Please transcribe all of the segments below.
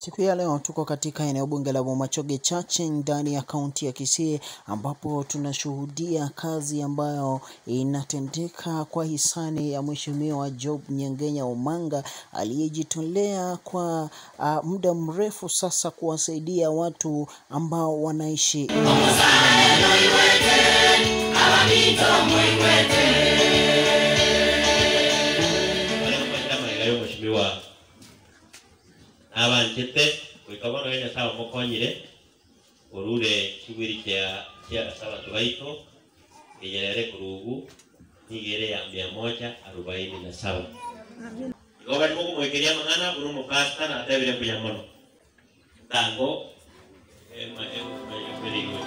Siku ya leo tuko katika eneo bunge la Bomachoge Chache ndani ya kaunti ya Kisii, ambapo tunashuhudia kazi ambayo inatendeka kwa hisani ya Mheshimiwa Job Nyangenya Omanga aliyejitolea kwa muda mrefu sasa kuwasaidia watu ambao wanaishi Mheshimiwa abanchete wikabona wenya sawa mokonyire orure chibwiri kia sawa tubaito inyerere kurugu nigere ya 147 igoba nimo kumwekeria mang'ana uri omopasta na atebire mbuya mono tango emerigwe.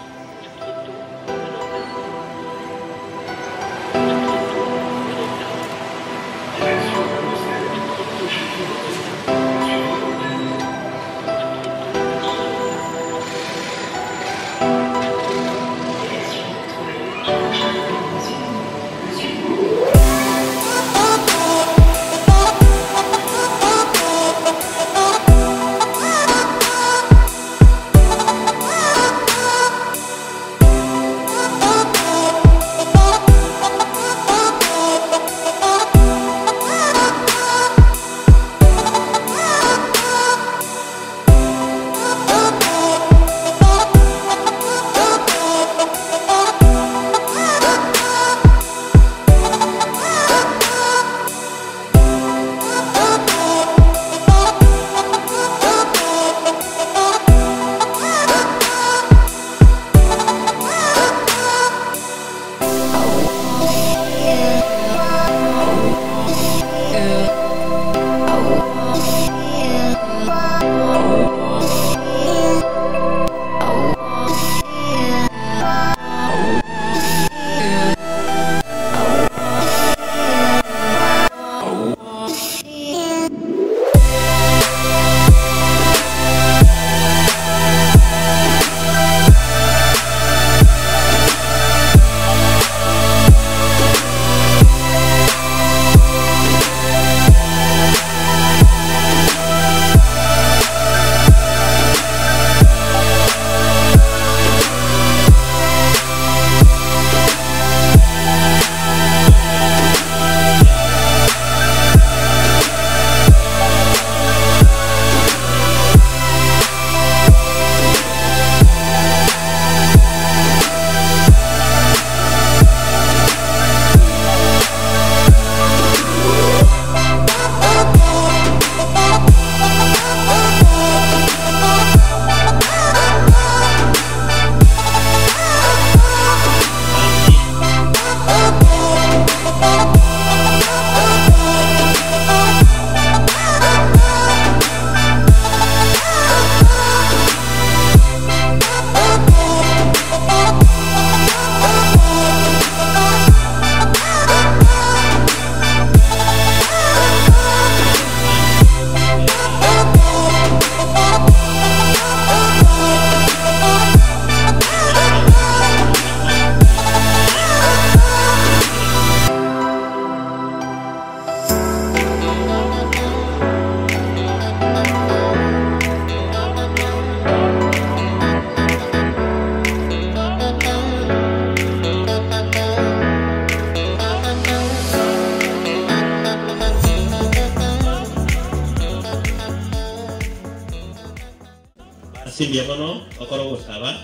Simbiamono okoro gusaba.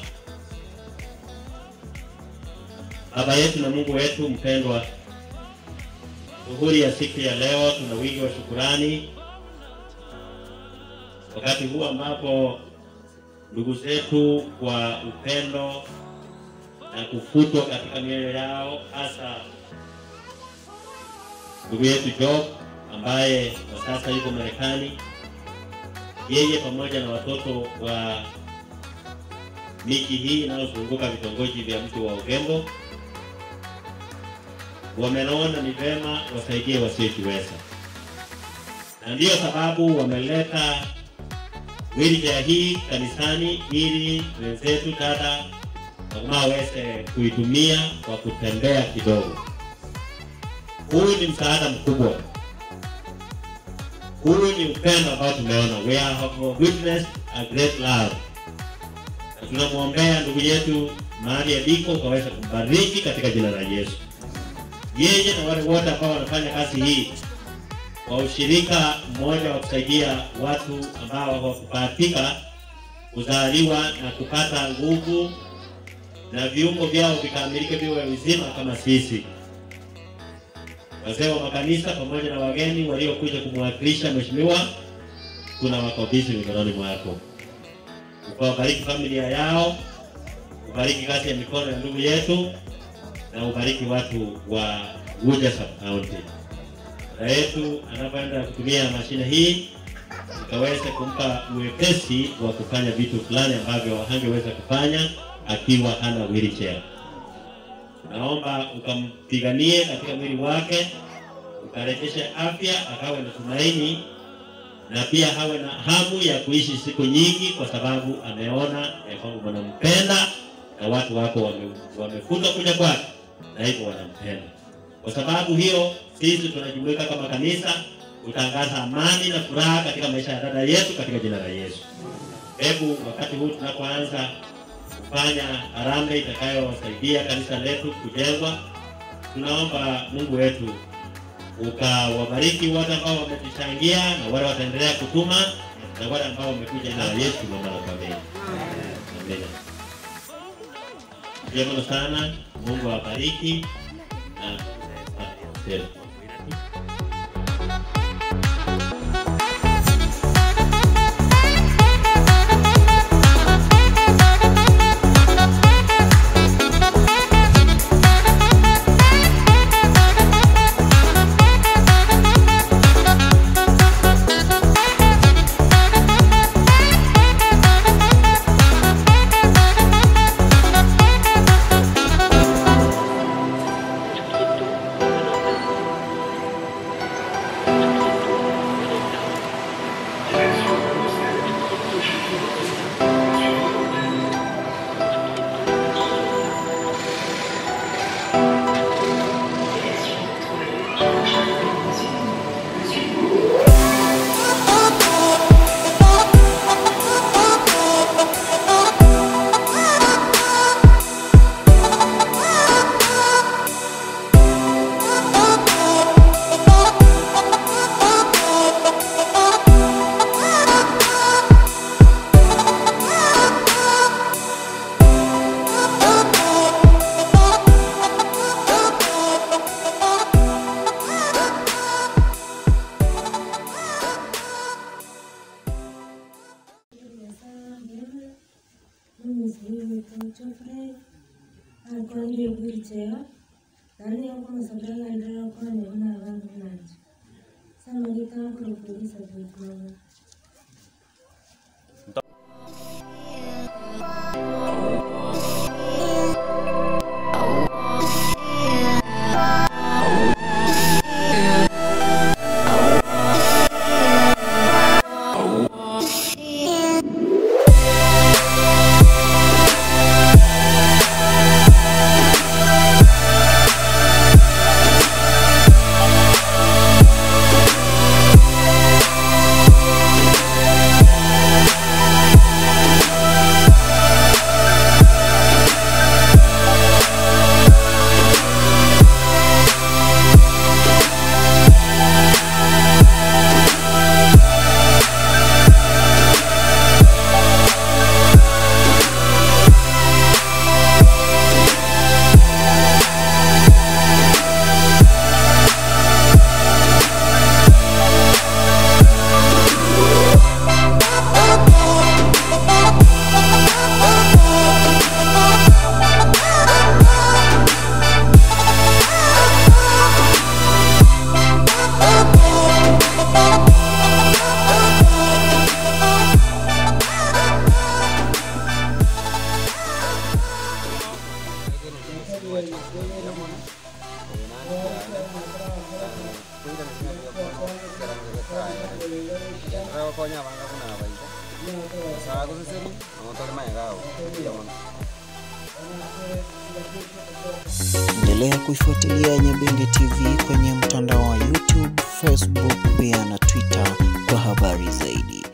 Baba yetu na Mungu wetu mpendwa, dhuhuri ya siku ya leo tuna wingi wa shukurani wakati huu ambapo ndugu zetu kwa upendo na kufutwa katika mioyo yao, hasa ndugu yetu Job ambaye kwa sasa yuko Marekani, yeye pamoja na watoto wa miji hii inayozunguka vitongoji vya mji wa Ogembo wameona ni vema wasaidie wasiojiweza, na ndiyo sababu wameleta wheelchair hii kanisani ili wenzetu dada waweze kuitumia kwa kutembea kidogo. Huu ni msaada mkubwa. Huu ni upendo ambao tumeona. We have witnessed a great love. Na tunamwombea ndugu yetu mahali aliko, ukaweza kumbariki katika jina la Yesu. Yeye na wale wote ambao wanafanya kazi hii kwa ushirika mmoja wa kusaidia watu ambao hawakubahatika kuzaliwa na kupata nguvu na viungo vyao vikamilike viwe vizima kama sisi. Wazee wa makanisa pamoja na wageni waliokuja kumwakilisha mheshimiwa, tunawakabidhi mikononi mwako. Ukawabariki familia yao, ubariki kazi ya mikono ya ndugu yetu, na ubariki watu wa Guja Sub County. Dada yetu anapoenda kutumia mashine hii, ikaweze kumpa uwepesi wa kufanya vitu fulani ambavyo hangeweza kufanya akiwa hana wheelchair. Naomba ukampiganie katika mwili wake, ukarejeshe afya, akawe na tumaini na pia hawe na hamu ya kuishi siku nyingi, kwa sababu ameona ya kwamba wanampenda na watu wako wamefutwa kuja kwake na hivyo wanampenda. Kwa sababu hiyo sisi tunajumuika kama kanisa kutangaza amani na furaha katika maisha ya dada yetu katika jina la Yesu. Hebu wakati huu tunapoanza kufanya harambee itakayowasaidia kanisa letu kujengwa, tunaomba Mungu wetu ukawabariki wote ambao wametuchangia na wale wataendelea kutuma na wale ambao wamekuja na Yesu mama na familia. Amen. Jema sana, Mungu awabariki na asante. Endelea kuifuatilia Nyabenge TV kwenye mtandao wa YouTube, Facebook pia na Twitter kwa habari zaidi.